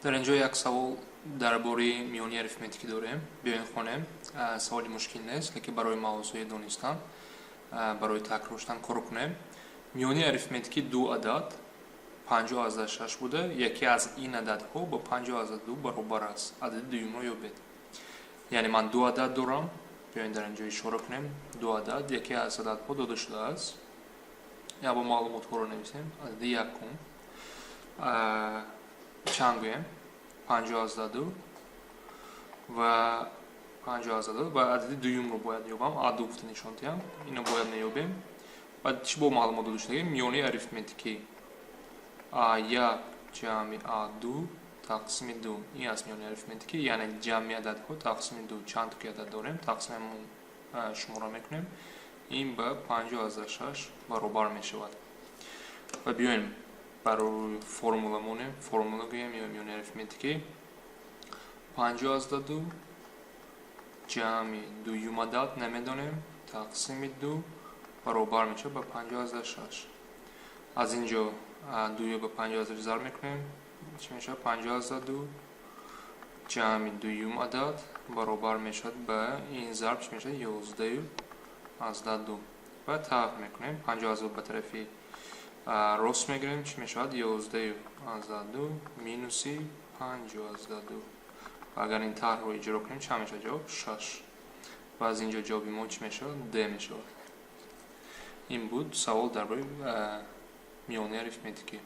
Дар ин ҷо як савол дар бораи миёни арифметикӣ дорем. Биёед, хонем. Саволи мушкил нест, лекин барои мавзӯе донистан, барои такрор шудан кор кунем. Миёни арифметикӣ ду адад 50,6 буда, яке аз ин ададҳо бо 50,2 баробар аст. Адади дуюмро ёбед. Яъне ман ду адад дорам. Биёед, дар ин ҷо ишора кунем. Ду адад, яке аз ададҳо дода шудааст. Я бо маълумотҳоро нависем. Адади якум чанд гӯем? 50,2 ва 50,2 ва адади дуюмро бояд ёбам. А ду гуфта нишон диҳам. Ино бояд меёбем. Баъд чӣ бо маълумот дода шудагӣ? Миёнаи арифметикӣ А1 ҷамъи А2 тақсими ду. Ин аст миёнаи арифметикӣ, яъне ҷамъи ададҳо тақсими ду. Чанд ки адад дорем, тақсими ҳамон шумора мекунем. Ин ба 50,6 баробар мешавад. Ва биёем, барои формула монем, формула гӯем ё миёнаи арифметикӣ 50,2 ҷамъи дуюм адад намедонем тақсими ду баробар мешавад ба 50,6. Аз ин ҷо дуё ба 50 зарб мекунем, чӣ мешавад? 50,2 ҷамъи дуюм адад баробар мешавад ба ин зарб чӣ мешавад? 11,2. Ва тарҳ мекунем. 50 ба тарафи рост мегирем, чӣ мешавад? 11,2 минуси 50,2. Ва агар ин тарҳро иҷро кунем, чанд мешавад ҷавоб? Шаш. Ва аз ин ҷо ҷавоби мо чӣ мешавад? Д мешавад. Ин буд савол дар бораи миёнаи арифметикӣ.